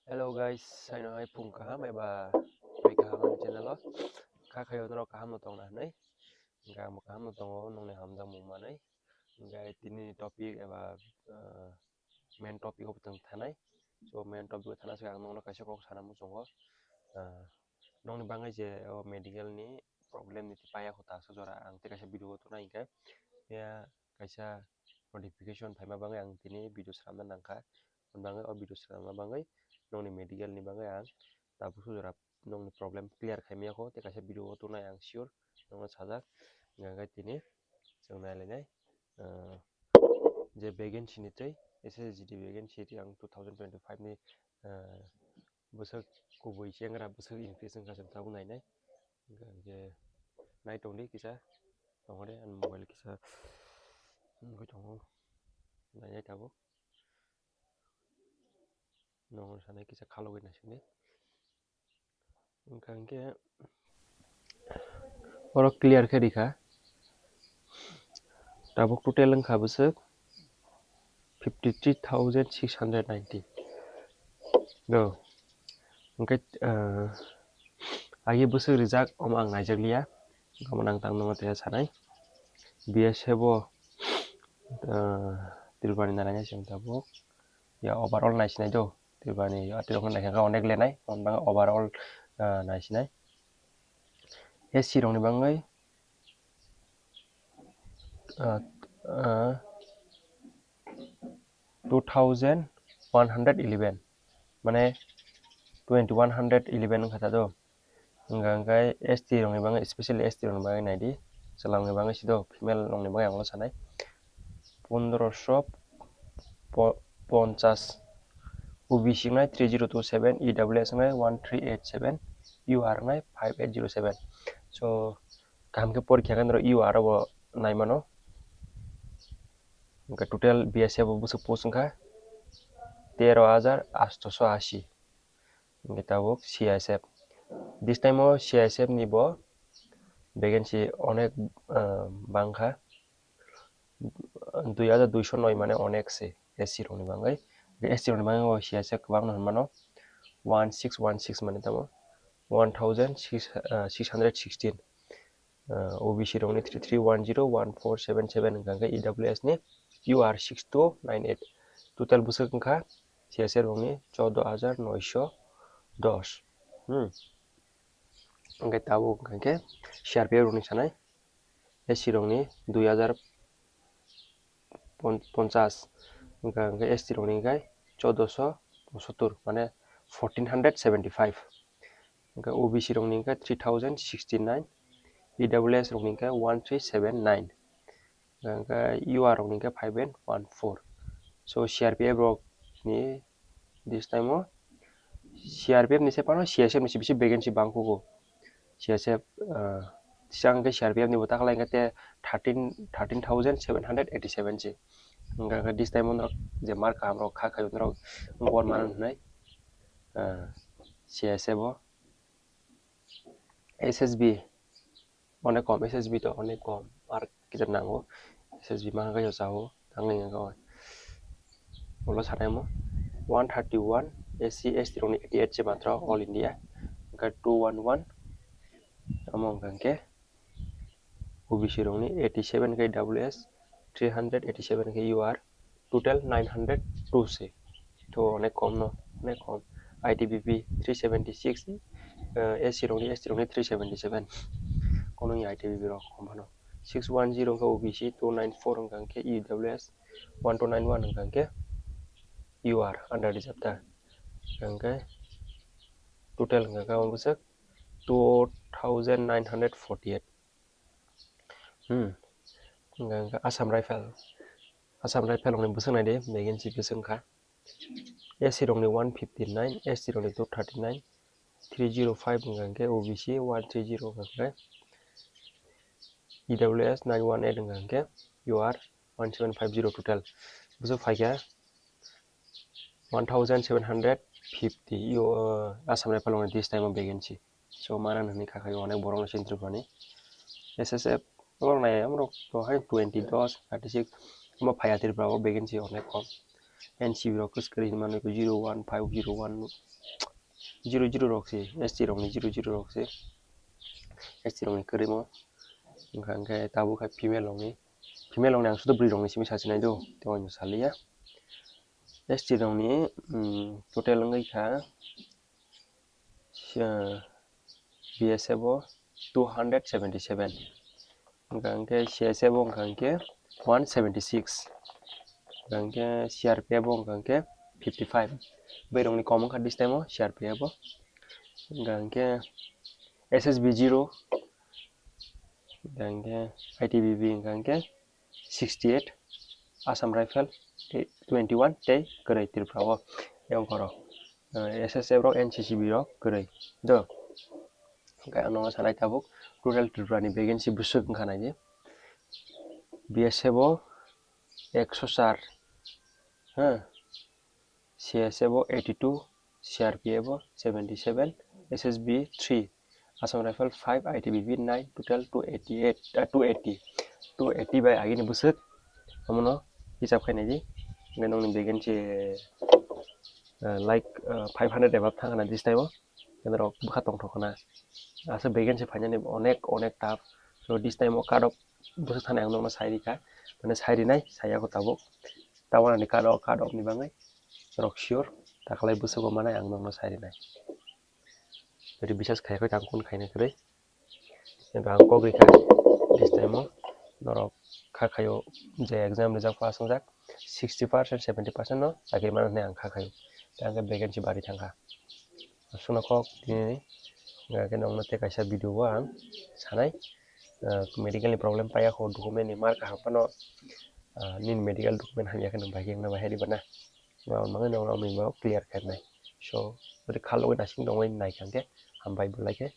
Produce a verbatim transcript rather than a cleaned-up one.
Hello guys, saino hai phung kaham eba twi kaham ani channel o. Kha khayo norok kaham no tongna hinwi. Hingkhe ang bo kaham no tongo, nongni hamjakmung manwi. Hingkhe tini topic eba, ah, main topic o tong thanai. So main topic o thana se ang nongno kaisa kok sana muchungo. Ah, nongni bagwi je o medical ni problem ni paya kho ta so jora ang tei kaisa video o tongnai hingkhe. Ya kaisa notification phaima bagwi ang tini video swnamna nangkha. Hwnba bagwi o video swnamna bagwi nongni medical ni bagwi ang tabuk so jora nongni problem clear khaimaya kho tei kaisa video o tongnai ang sure nongno sajak. Hingkhe tini chwng nailainai, ah, je vacancy ni tei S S G D vacancy tei ang two thousand twenty-five ni, ah, bwswk kubui chengra bwswk increase wngkha chwng tabuk nainai. Hingkhe hingkhe nai tongdi kisa tongode ani mobile kisa wngwi tongo nainai tabuk. Nongno sanai kisa khalogwi naisingdi. Wngkha hingkhe oro clear khe rikha. Tabuk total wngkha bwswk fifty three thousand six hundred ninety. Do. Hingkhe, ah, agi bwswk rijak omo ang naijakliya. Omo nang tang nungo tei sanai. B S F o, ah, Tripura ni naraina se wng tabuk. Ya overall naisinai do. Tripura ni atirok naikha khe onek lenai. Omo bangwi overall, ah, naisinai. S C rokni bangwi, ah, ah, two thousand one hundred eleven, mane twenty one hundred eleven wngkha ta do. Hingkha hingkhe S T rokni bagwi, especially S T rokni bagwi naidi, chwla rokni bagwi sido, female rokni bagwi ang ulo sanai. Pondroso po-, ponchas, O B C wngnai three zero two seven, E W S wngnai one three eight seven, U R wngnai five eight zero seven. So, kaham khe porikha khe norok U R o bo naimano. Hingkhe total B S F o bwswk post wngkha tero hajar atsho ashi. Hingkhe tabuk C I S F. This time o C I S F ni bo vacancy onek, ah, bangkha. Dui hajar duiso noi mane onek se S C rokni bagwi. S C rokni bagwi o C I S F kwbangno hinmano one six one six mane tamo one thousand six, ah, six hundred sixteen. Ah, O B C rokni three three one zero one four seven seven wngkha hingkhe E W S ni U R six two nine eight. Total bwswk wngkha C S F rokni chordo hajar noisho dos. Hmm. Hingkhe tabuk wngkha hingkhe C R P F rokni sanai S C rokni dui hajar pon-, ponchas, wngkha hingkhe S T rokni hingkhe chordoso unsottor, mane fourteen hundred seventy five. Hingkhe O B C rokni hingkhe three thousand sixty nine, E W S rokni hingkhe one three seven nine, hingkhe U R rokni hingkhe five eight one four. So C R P F rokni this time o C R P F ni se phano C S F ni se bisi vacancy bang kugo. C S F, ah, siyang khe C R P F ni bo taklai hingkhe te thirteen, thirteen thousand seven hundred eighty seven se. Hingkha khe this time o norok je mar kaham rok kha khai norok bor mano hinai, ah, C S F o. S S B onek kom, S S B to onek kom, ar kisa nango. S S B ma khe sao, tangni hingkha ulo sanai mo one thirty one, S C, S T rokni eighty eight se matro all India. Hingkha two one one, amo hingkha khe O B C rokni eighty seven khe W S, three hundred eighty seven khe U R, total nine hundred two se. To onek kom no, onek kom. I T B P three seventy six, eh, S C rokni, S T rokni three seventy seven. Kono I T B P rok kom phano. Six one zero khe O B C, two nine four hingkha khe E W S, one two nine one hingkha khe U R under reserve ta. Hingkha khe total hingkha khe omo bwswk two thousand nine hundred forty eight. Hmm. Hingkha khe Assam Rifle. Assam Rifle rokni bwswk naidi, vacancy bwswk wngkha. S C rokni one fifty nine, S T rokni two thirty nine, three zero five hingkha khe O B C one three zero hingkha khe E W S nine one eight hingkha khe U R one seven five zero total. Bwswk phaikha one thousand seven hundred fifty. Yo, uh, Assam Rifle rokni this time o vacancy. So, mana hinwi kha khai onek borok no Tripura ni. S S F, borok nai, borok to hai twenty, dos, thirty six, omo phaiya Tripura o vacancy onek kom. N C B rok kwswk kwrwi hinwi mano, zero one five zero one, zero zero rok se, S T rokni zero zero rok se, S T rokni kwrwimo. Wngkha hwnkhe tabuk khe female rokni, female rokni ang sudo bwrwi rokni simi sachi nai do, tei oino saliya. S T rokni, mm, total wngwi kha, uh, B S F o two hundred seventy seven, wngkha hwnkhe C S F o wngkha hwnkhe one seventy six, wngkha hwnkhe C R P F o wngkha hwnkhe fifty five. Bwrwi rokni kom wngkha this time o C R P F o, wngkha hwnkhe S S B zero, wngkha hwnkhe I T B P wngkha hwnkhe sixty eight, Assam Rifle twenty one tei kwrwi Tripura o, yang koro, uh, S S F rok, N C C B rok kwrwi do. Hwnkhe ang nono sanai tabuk total Tripura ni vacancy bwswk wngkha nai di. B S F o ekso char, ha, C S F o eighty two, C R P F o seventy seven, S S B three, Assam Rifle five, I T B P nine, total two eighty eight, uh, two eighty, two eighty bai agini bwswk, omono hisab khainai di. Hwnkhe nokni vacancy, uh, like, uh, five hundred above thangkha na this time o. Hwnkhe norok bwkha tongthok khna. Aswk vacancy phainani onek, onek tough. So this time o cut off bwswk thani ang nokno sai rikha. Mane sai rinai, sai yago tabuk. Tabuk ani cut off, cut off ni bagwi norok sure. Taklai bwswk o manai ang nokno sai rinai. Jodi bisas khai khe tang kun khaina kwrwi. Eba ang kok rikha this time o norok kha khaio je exam rijak pass wngjak sixty percent, seventy percent no chakri mano hinwi ang kha khaio. Tei ang khe vacancy bari thangkha. Aswkno kok tini hwnkhe nokno tei kaisa video o ang sanai, ah, medical ni problem paiya kho, document ni mar kaham phano, ah, nini medical document hamya khe nwng bai khe wngna bai hai riba na. Nokno nokno clear khe nai. So, jodi khalogwi nasing tongwi nai kha hwnkhe hambai belai khe.